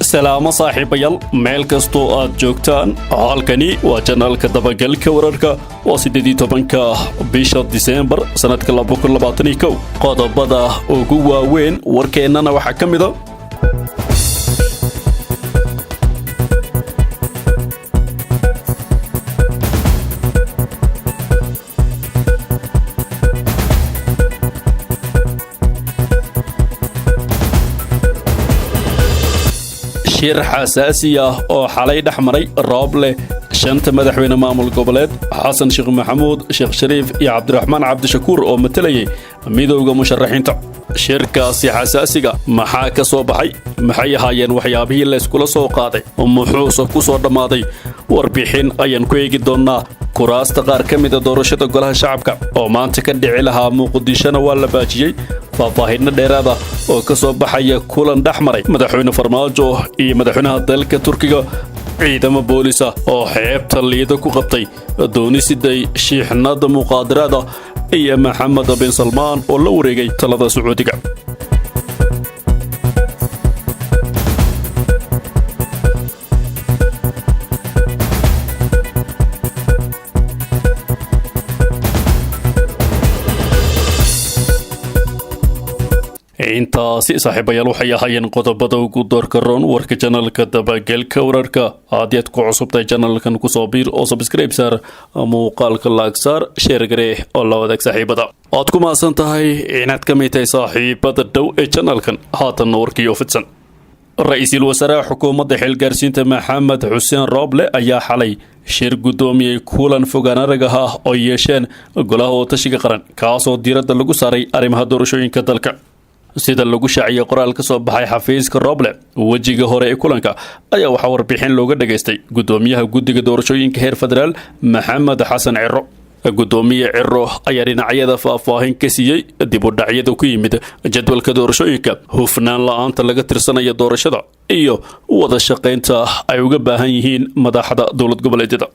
Salaamo saaxiibayaal, meel kastoo aad joogtaan. Halkani waa janaalka dabagalka wararka. Waa 18-ka bisha Diseembar sanadka 2021. Qodobada ugu waaweyn warkeennana waxaa ka mida: shir xasaasi ah oo xalay dhex maray Rooble, shanta madaxweyne maamul goboleed, Xasan Sheekh Maxamuud, Sheekh Shariif iyo Cabdiraxmaan Cabdishakuur oo matalayay midowda musharaxiinta. Shirkaasi xasaasiga maxaa ka soo baxay? Maxay ahaayeen waxyaabihii layskula soo qaaday? Muxuuse ku soo dhammaaday? Warbixin ayaan ku eegi doonnaa. Kuraasta qaar ka mida doorashada golaha shacabka oo maanta ka dhici lahaa Muqdishona waa la baajiyey. Faahfaahinno dheeraada oo ka soo baxaya kulan dhex maray Madaxweyne Farmaajo iyo madaxweynaha dalka Turkiga. Ciidamo boolisa oo xeebta Liido ku qabtay doonisiday shiixnada muqaadaraada, iyo Maxamed bin Salmaan oo la wareegay talada Sacuudiga. Intaasi, saaxiibayaal, waxay ahaayeen qodobada ugu doorka roon warka janalka dabagelka wararka. Haddii aad ku cusubtahay janalkan, kusoo biir oo subscribe saar, muuqaalka like saar, share garee oo la wadaag saaxiibada. Waad ku mahadsan tahay inaad ka mid tahay saaxiibada dhow ee janalkan. Haatanna warkiioo fidsan. Ra-iisul wasaaraha xukuumadda xilgaarsiinta Maxamed Xuseen Rooble ayaa xalay shir guddoomiyey kulan fogaan arag ah oo yeesheen golaha wadatashiga qaran, kaasoo diiradda lagu saaray arrimaha doorashooyinka dalka. Sida lagu shaaciyey qoraal ka soo baxay xafiiska Rooble, wejiga hore ee kulanka ayaa waxaa warbixin looga dhagaystay guddoomiyaha guddiga doorashooyinka heer federaal, Maxamed Xasan Ciro. Guddoomiye Ciro ayaa dhinacyada faahfaahin ka siiyey dib u dhacyada ku yimid jadwalka doorashooyinka, hufnaan la-aanta laga tirsanaya doorashada iyo wada shaqaynta ay uga baahan yihiin madaxda dowlad goboleedyada.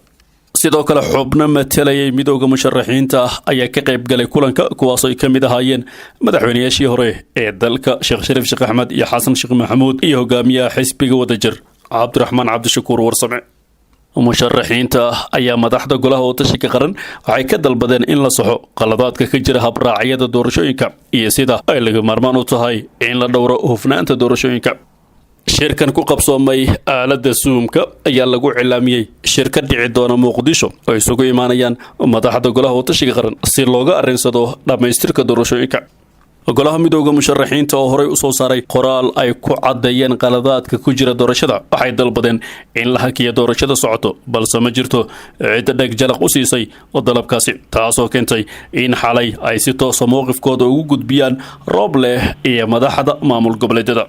Sidoo kale, xubno matalayay midowda musharaxiinta ayaa ka qayb galay kulanka, kuwaasoo ay ka mid ahaayeen madaxweynayaashii hore ee dalka Sheekh Shariif Sheekh Axmed iyo Xasan Sheekh Maxamuud iyo hogaamiyaha xisbiga Wadajir, Cabdiraxmaan Cabdishakuur Warsame. Musharaxiinta ayaa madaxda golaha wadatashiga qaran waxay ka dalbadeen in la saxo qaladaadka ka jira habraacyada doorashooyinka iyo sida ay laga maarmaan u tahay in la dhowro hufnaanta doorashooyinka. Shirkan ku qabsoomay aaladda Zoomka ayaa lagu cilaamiyey shir ka dhici doona Muqdisho oo isugu imaanayaan madaxda golaha wadatashiga qaran si looga arrinsado dhammaystirka doorashooyinka. Golaha midowda musharaxiinta oo horey usoo saaray qoraal ay ku caddeeyeen qaladaadka ku jira doorashada waxay dalbadeen in la hakiyo doorashada socoto, balse ma jirto cidda dheg jalaq u siisay dalabkaasi, taasoo keentay in xalay ay si toosa mowqifkooda ugu gudbiyaan Rooble iyo madaxda maamul goboleedyada.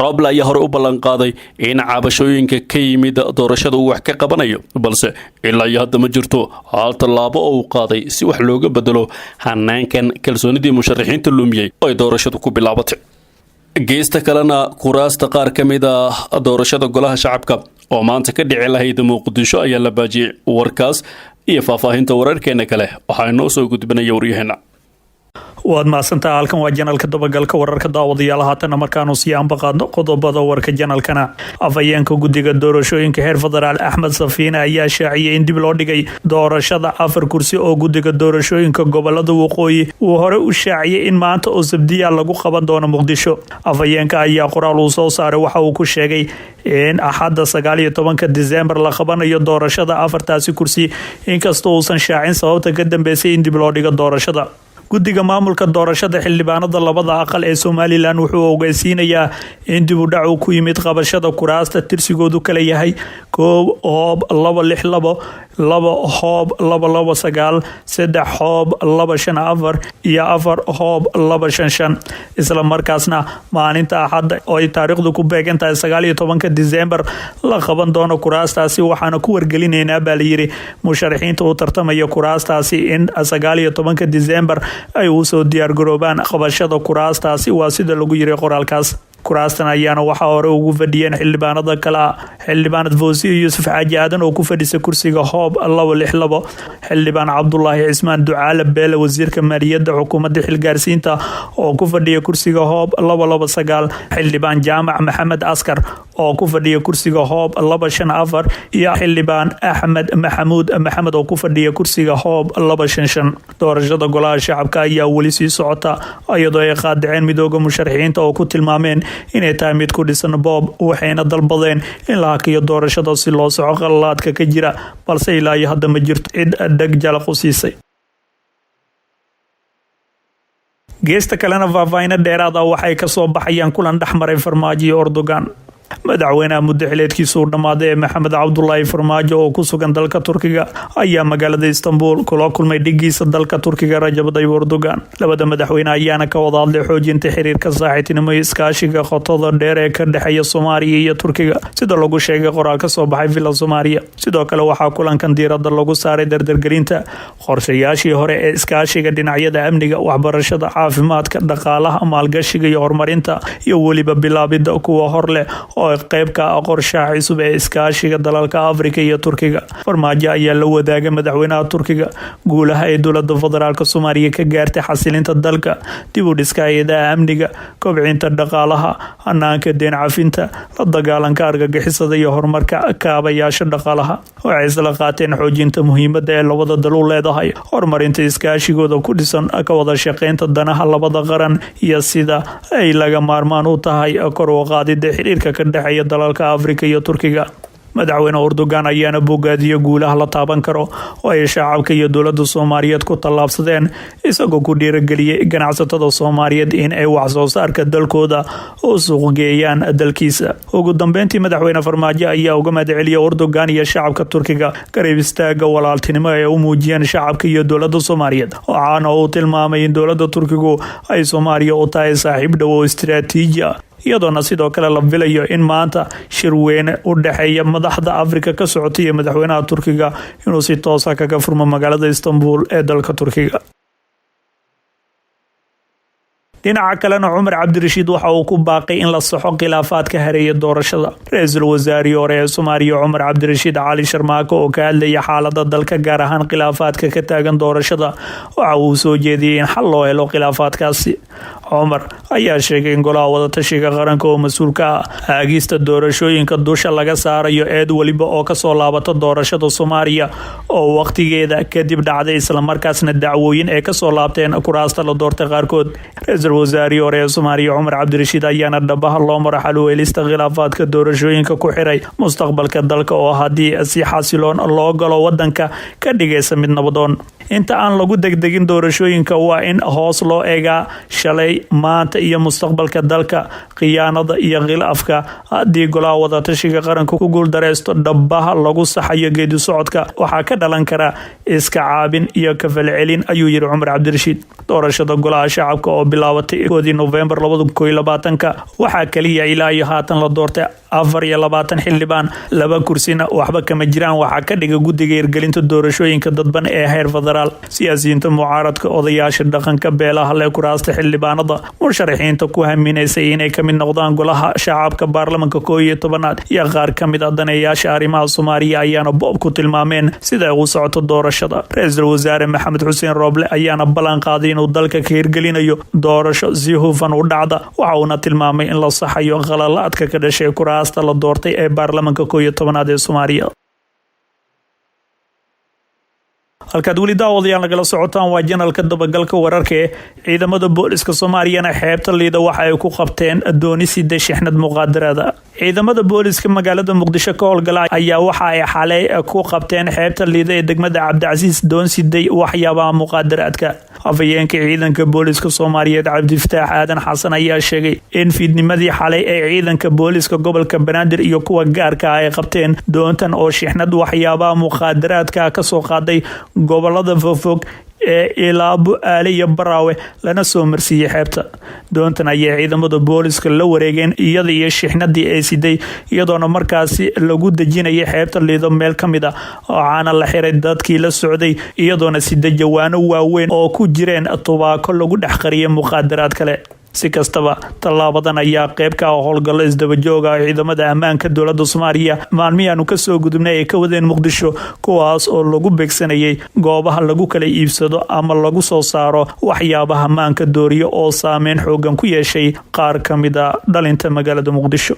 Rooble ayaa hore u ballanqaaday in cabashooyinka ka yimid doorashada uu wax ka qabanayo, balse ilaa iyo hadda ma jirto hal tallaabo oo uu qaaday si wax looga bedelo hanaankan kalsoonidii musharaxiinta lumiyey ay doorashadu ku bilaabatay. Geesta kalena, kuraasta qaar ka mid ah doorashada golaha shacabka oo maanta ka dhici lahayd Muqdisho ayaa la baajiyey. Warkaas iyo faahfaahinta wararkeena kale waxaa inoo soo gudbinaya waryaheena. Waad mahadsantaha. Halkan waa janalka dabagalka wararka. Daawadayaal, haatana markaanu sii ambaqaadno qodobada warka janalkana. Afhayeenka guddiga doorashooyinka heer federaal, Axmed Safiine, ayaa shaaciyay in dib loo dhigay doorashada afar kursi oo guddiga doorashooyinka gobolada waqooyi uu hore u shaaciyay in maanta oo Sabdiya lagu qaban doono Muqdisho. Afhayeenka ayaa qoraal uu soo saaray waxa uu ku sheegay in Axadda 19-ka Disembar la qabanayo doorashada afartaasi kursi, inkastoo uusan shaacin sababta ka dambeysay in dib loo dhigo doorashada. Guddiga maamulka doorashada xildhibaanada labada aqal ee Somaliland wuxuu ogeysiinayaa in dib u dhac uu ku yimid qabashada kuraasta tirsigoodu kala yahay 1 hoob 262, 2 hoob 229, 3 hoob 254 iyo 4 hoob 255, isla markaasna maalinta Axadda oo ay taariikhdu ku beegan tahay 19-ka Disembar la qaban doono kuraastaasi. Waxaana ku wargelinaynaa, baa layiri, musharaxiinta u tartamaya kuraastaasi in 19-ka Disembar ay u soo diyaargaroobaan qabashada kuraastaasi, waa sida lagu yiri qoraalkaas. Kuraastan ayaana waxaa hore ugu fadhiyeen xildhibaanada kale ah xildhibaanad Foosiyo Yuusuf Xaaji Aadan oo ku fadhisa kursiga Hoob 262, xildhibaan Cabdulaahi Cismaan Ducaale Beele, wasiirka maaliyadda xukuumadda xilgaarsiinta, oo ku fadhiya kursiga Hoob 229, xildhibaan Jaamac Maxamed Askar oo ku fadhiya kursiga Hoob 254 iyo xildhibaan Axmed Maxamuud Maxamed oo ku fadhiya kursiga Hoob 255. Doorashada golaha shacabka ayaa weli sii socota, iyadoo ay qaadaceen midooda musharaxiinta oo ku tilmaameen inay tahay mid ku dhisan boob, waxayna dalbadeen in la hakiyo doorashada si loo soco qalalaadka ka jira, balse ilaa iyo hadda ma jirto cid dheg jalaq u siisay. Geesta kalena, faahfaahino dheeraad ah waxay kasoo baxayaan kulan dhexmaray Farmaajo iyo Erdogan. Madaxweynaha muddo xileedkiisa uu dhammaaday ee Maxamed Cabdulaahi Farmaajo oo ku sugan dalka Turkiga ayaa magaalada Istanbul kula kulmay dhigiisa dalka Turkiga, Rajab Tayyib Erdogan. Labada madaxweyne ayaana ka wada hadlay xoojinta xiriirka saaxiibtinimo iyo iskaashiga qotada dheer ee ka dhexeeya Soomaaliya iyo Turkiga, sida lagu sheegay qoraal ka soo baxay Villa Soomaaliya. Sidoo kale, waxaa kulankan diiradda lagu saaray dardargelinta qorshayaashii hore ee iskaashiga dhinacyada amniga, waxbarashada, caafimaadka, dhaqaalaha, maalgashiga iyo horumarinta, iyo weliba bilaabida kuwa hor leh oo qayb ka ah qorshaha cusub ee iskaashiga dalalka Afrika iyo Turkiga. Farmaajo ayaa la wadaagay madaxweynaha Turkiga guulaha ay dowlada federaalk Soomaaliya ka gaartay xasilinta dalka, dib u dhiska hay-adaha amniga, kobcinta dhaqaalaha, hanaanka deen cafinta, la dagaalanka argagixisada iyo horumarka kaabayaasha dhaqaalaha. Waxay isla qaateen xoojinta muhiimada ee labada dal u leedahay horumarinta iskaashigooda ku dhisan ka wada shaqeynta danaha labada qaran iyo sida ay laga maarmaan u tahay kor u qaadida xiriirka ka dhexeeya dalalka Afrika iyo Turkiga. Madaxweyne Erdogan ayaana bogaadiyo guulaha la taaban karo oo ay shacabka iyo dowlada Soomaaliyeed ku tallaabsadeen, isagoo ku dhiirageliyey ganacsatada Soomaaliyeed in ay wax soo saarka dalkooda u suuqgeeyaan dalkiisa. Ugu dambeyntii, madaxweyne Farmaajo ayaa uga mahadceliyay Erdogan iyo shacabka Turkiga garab istaaga walaaltinimo ee u muujiyeen shacabka iyo dowlada Soomaaliyeed, waxaana uu tilmaamay in dowlada Turkigu ay Soomaaliya u tahay saaxiib dhow oo istiraatiiji ah, iyadoona sidoo kale la filayo in maanta shir weyne u dhexeeya madaxda Afrika ka socotay iyo madaxweynaha Turkiga inuu si toosa kaga furmo magaalada Istanbul ee dalka Turkiga. Dhinaca kalena, Cumar Cabdirashiid waxa uu ku baaqay in la saxo khilaafaadka hareeya doorashada. Ra-iisul wasaarihii hore ee Soomaaliya, Cumar Cabdirashiid Cali Sharmaako, oo ka hadlaya xaalada dalka, gaar ahaan khilaafaadka ka taagan doorashada, waxa uu soo jeediyey in xal loo helo khilaafaadkaasi. Cumar ayaa sheegay in golaha wadatashiga qaranka oo mas-uul ka ah haagista doorashooyinka dusha laga saarayo eed weliba oo kasoo laabata doorashada Soomaaliya oo waqtigeeda kadib dhacday, islamarkaasna dacwooyin ay kasoo laabteen kuraasta la doortay qaarkood. Ra-iisul wasaarihii hore ee Soomaaliya, Cumar Cabdirashiid, ayaana dhabaha loo maro xal u helista khilaafaadka doorashooyinka ku xiray mustaqbalka dalka, oo haddii si xasiloon loo galo wadanka ka dhigaysa mid nabadoon. Inta aan lagu degdegin doorashooyinka, waa in hoos loo eegaa shalay, maanta iyo mustaqbalka dalka. Khiyaanada iyo khilaafka, haddii golaha wadatashiga qaranka ku guuldareysto dhabaha lagu saxayo geedi socodka, waxaa ka dhalan kara iska caabin iyo kafalcelin, ayuu yiri Cumar Cabdirashiid. Doorashada golaha shacabka oo bilaabatay 1-dii Novembar 2021-ka, waxaa kaliya ilaa iyo haatan la doortay 24 xildhibaan. Laba kursina waxba kama jiraan waxaa ka dhiga guddiga hirgelinta doorashooyinka dadban ee heer federaal. Siyaasiyiinta mucaaradka, odayaasha dhaqanka beelaha leh kuraasta xildhibaanada, musharaxiinta ku haminaysay inay kamid noqdaan golaha shacabka baarlamanka 11aad iyo qaar kamid ah daneeyaasha arrimaha Soomaaliya ayaana boob ku tilmaameen sida ay u socoto doorashada. Ra-iisul wasaare Maxamed Xuseen Rooble ayaana ballan qaaday inuu dalka ka hirgelinayo doorasho si hufan u dhacda, waxa uuna tilmaamay in la saxayo khalalaadka ka dhashay kuraasta la doortay ee baarlamanka 11aad ee Soomaaliya. Halkaad weli daawadayaal nagala socotaan waa janalka dabagalka wararka ee. Ciidamada booliska Soomaaliyana xeebta Liida waxa ay ku qabteen doonisida shixnad muqaadarada. Ciidamada booliska magaalada Muqdisho ka howlgala ayaa waxa ay xalay ku qabteen xeebta Liida ee degmada Cabdicasiis doonsiday waxyaabaha muqaadaraadka. Afhayeenka ciidanka booliska Soomaaliyeed, Cabdifataax Aadan Xasan, ayaa sheegay in fiidnimadii xalay ee ciidanka booliska gobolka Banaadir iyo kuwa gaarka ah ay qabteen doontan oo shixnad waxyaabaha muqaadaraadka kasoo qaaday gobolada fogfog ee ilaa Bu-aale iyo Baraawe, lana soo marsiiyey xeebta. Doontan ayay ciidamada booliska la wareegeen iyada iyo shixnadii ay siday, iyadoona markaasi lagu dejinayay xeebta Liido meel ka mid a, waxaana la xiray dadkii la socday, iyadoona sida jawaano waaweyn oo ku jireen tubaako lagu dhex qariyay muqaadaraad kale. Si kastaba, tallaabadan ayaa qeyb ka ah howlgallo isdabajooga ciidamada ammaanka dowladda Soomaaliya maalmihii aanu kasoo gudubnay ay ka wadeen Muqdisho, kuwaas oo lagu beegsanayay goobaha lagu kala iibsado ama lagu soo saaro waxyaabaha maanka dooriyo oo saameyn xoogan ku yeeshay qaar ka mid a dhalinta magaalada Muqdisho.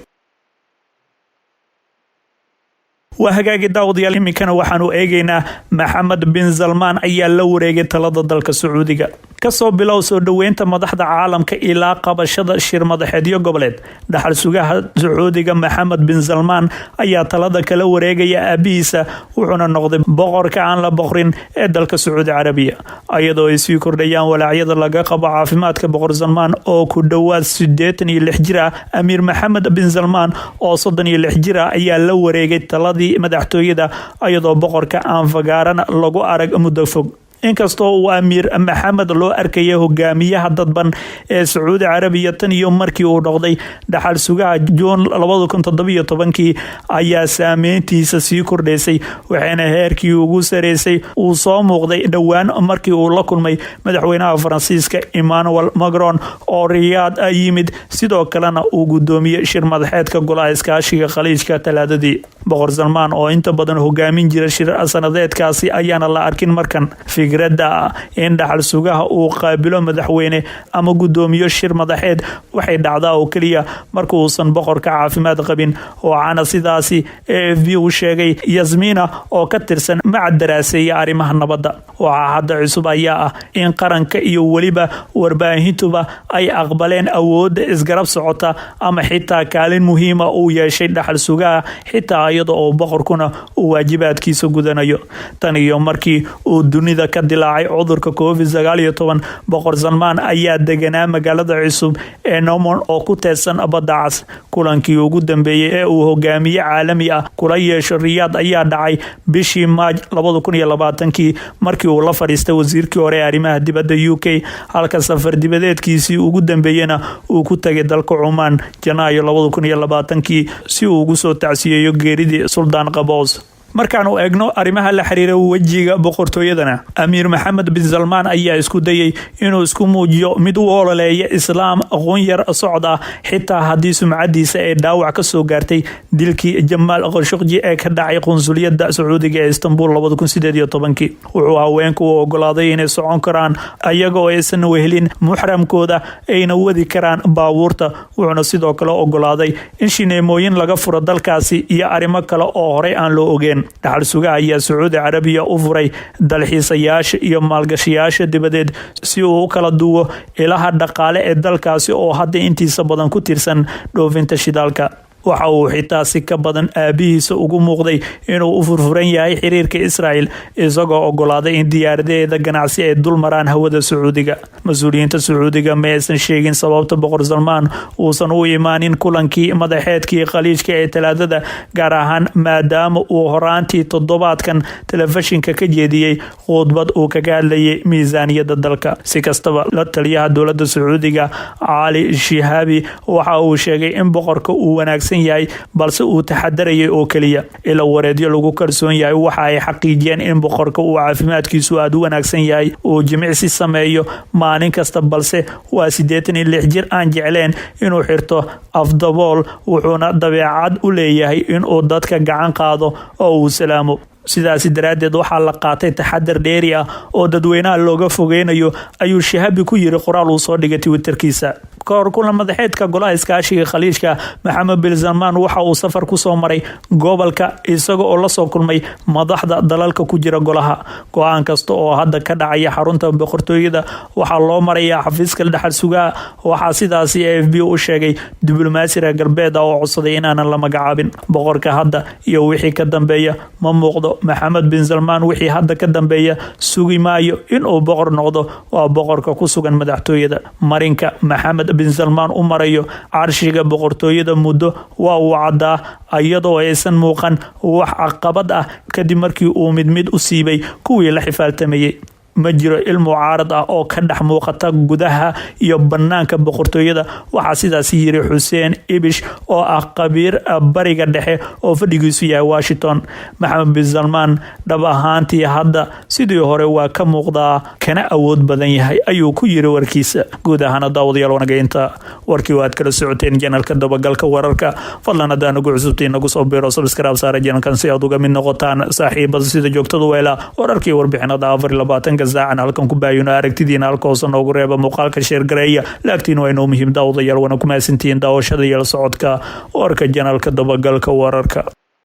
Waa hagaagi, daawadayaal, iminkana waxaanu eegaynaa Maxamed bin Salmaan ayaa la wareegay talada dalka Sacuudiga. Kasoo bilow soo dhoweynta madaxda caalamka ilaa qabashada shir madaxeedyo goboleed, dhaxal sugaha Sacuudiga Maxamed bin Salmaan ayaa talada kala wareegaya aabihiisa, wuxuuna noqday boqorka aan la boqrin ee dalka Sacuudi Carabiya, iyadoo ay sii kordhayaan walaacyada laga qabo caafimaadka Boqor Salmaan oo ku dhowaad 86 jir ah. Amiir Maxamed bin Salmaan oo 36 jir ah ayaa la wareegay taladii madaxtooyada, iyadoo boqorka aan fagaaran lagu arag muddo fog. Inkastoo uu Amiir Maxamed loo arkayay hogaamiyaha dadban ee Sacuudi Carabiya tan iyo markii uu noqday dhaxal sugaha Juun 2017-kii, ayaa saameyntiisa sii kordhaysay, waxaana heerkii ugu sareysay uu soo muuqday dhowaan markii uu la kulmay madaxweynaha Faransiiska Emmanuel Macron oo Riyaad yimid, sidoo kalena uu gudoomiyey shir madaxeedka Golaha Iskaashiga Khaliijka Talaadadii. Boqor Salmaan oo inta badan hogaamin jira shir sanadeedkaasi ayaana la arkin markan. Fikradda in dhaxal sugaha uu qaabilo madaxweyne ama gudoomiyo shir madaxeed waxay dhacdaa oo keliya marka uusan boqorka caafimaad qabin, waxaana sidaasi AFP uu sheegay Yasmiina oo ka tirsan macad daraaseeya arrimaha nabadda. Waxaa hadda cusub ayaa ah in qaranka iyo weliba warbaahintuba ay aqbaleen awoodda isgarab socota ama xitaa kaalin muhiima uu yeeshay dhaxal sugaha, xitaa iyada oo boqorkuna uu waajibaadkiisa gudanayo. Tan iyo markii uu dunida ka dilaacay cudurka COVID-19, Boqor Salmaan ayaa deganaa magaalada cusub ee Nomon oo ku teedsan Badda Cas. Kulankii ugu dambeeyey ee uu hogaamiye caalami ah kula yeesho Riyaad ayaa dhacay bishii Maaj 2020-kii, markii uu la fadhiistay wasiirkii hore ee arrimaha dibadda UK, halka safar dibadeedkiisii ugu dambeeyena uu ku tagay dalka Cumaan Janaayo 2020-kii si uu ugu soo tacsiyeeyo geeridii Suldaan Qaboos. Markaanu eegno arrimaha la xiriira wejiga boqortooyadana, Amiir Maxamed bin Salmaan ayaa isku dayay inuu isku muujiyo mid u ololeeya Islaam qunyar socda, xitaa haddii sumcadiisa ay dhaawac kasoo gaartay dilkii Jamaal Khashoggi ee ka dhacay qunsuliyadda Sacuudiga ee Istanbul 2018-kii. Wuxuu haweenku u ogolaaday inay socon karaan ayagoo aysan wehelin muxramkooda, ayna wadi karaan baabuurta, wuxuuna sidoo kale ogolaaday in shineemooyin laga furo dalkaasi iyo arrimo kale oo horey aan loo ogeen. Dhaxal sugaha ayaa Sacuudi Carabiya u furay dalxiisayaasha iyo maalgashayaasha dibadeed si uu u kala duwo ilaha dhaqaale ee dalkaasi oo hadda intiisa badan ku tiirsan dhoofinta shidaalka. Waxa uu xitaa si ka badan aabihiisa ugu muuqday inuu u furfuran yahay xiriirka Israel, isagoo ogolaaday in diyaaradaheeda ganacsi ay dul maraan hawada Sacuudiga. Mas-uuliyiinta Sacuudiga ma aysan sheegin sababta Boqor Salmaan uusan u imaanin kulankii madaxeedkii Khaliijka ee Talaadada, gaar ahaan maadaama uu horaantii toddobaadkan telefishinka ka jeediyey khudbad uu kaga hadlayay miisaaniyadda dalka. Si kastaba, la taliyaha dowladda Sacuudiga Cali Shihaabi waxa uu sheegay in boqorka uu wanaagsan yahay, balse uu taxadarayay oo keliya. Ila wareedyo lagu kalsoon yahay waxa ay xaqiijiyeen in boqorka uu caafimaadkiisu aada u wanaagsan yahay, uu jimicsi sameeyo maalin kasta, balse waa 86 jir aan jecleen inuu xirto afdabool, wuxuuna dabeecad u leeyahay inuu dadka gacan qaado oo uu salaamo. Sidaasi daraaddeed waxaa la qaatay taxadar dheeri ah oo dadweynaha looga fogeynayo, ayuu Shahabi ku yiri qoraal uu soo dhigay Twitterkiisa. Kahor kulan madaxeedka Golaha Iskaashiga Khaliijka, Maxamed bin Salmaan waxa uu safar kusoo maray gobolka, isaga oo lasoo kulmay madaxda dalalka ku jira golaha. Go-aan kasta oo hadda ka dhacaya xarunta boqortooyada waxaa loo marayaa xafiiska dhaxal sugaha, waxaa sidaasi AFP u sheegay diblomaasi reer galbeed ah oo codsaday inaanan la magacaabin. Boqorka hadda iyo wixii ka dambeeya ma muuqdo. Maxamed bin Salmaan wixii hadda ka dambeeya sugi maayo inuu boqor noqdo, waa boqorka ku sugan madaxtooyada. Marinka Maxamed bin Salmaan u marayo carshiga boqortooyada muddo waa uu caddaa, iyadoo aysan muuqan wax caqabad ah kadib markii uu mid mid u siibay kuwii la xifaaltamayay. Ma jiro il mucaarad ah oo ka dhex muuqata gudaha iyo banaanka boqortooyada, waxaa sidaas yiri Xuseen Ibish oo ah qabiir Bariga Dhexe oo fadhigiisu yahay Washington. Maxamed bin Salmaan dhab ahaantii hadda sidii hore waa ka muuqdaa kana awood badan yahay, ayuu ku yiri warkiisa. Guud ahaana, daawadayaal, wanageynta warkii waad kala socoteen channelka Dabagalka Wararka. Fadlan hadaa nagu cusubtiin, nagu soo biro, subscribe saara channelkan si aad uga mid noqotaan saaxiibada sida joogtada weela wararkii warbixinada 24-ka saacan halkan ku baayino. Aragtidiina halka hoose noogu reeba, muuqaalka share gareeya, laagtiin waa inoo muhiim. Daawadayaal, wana ku mahadsantihiin daawashada iyo la socodka warka channelka Dabagalka Wararka.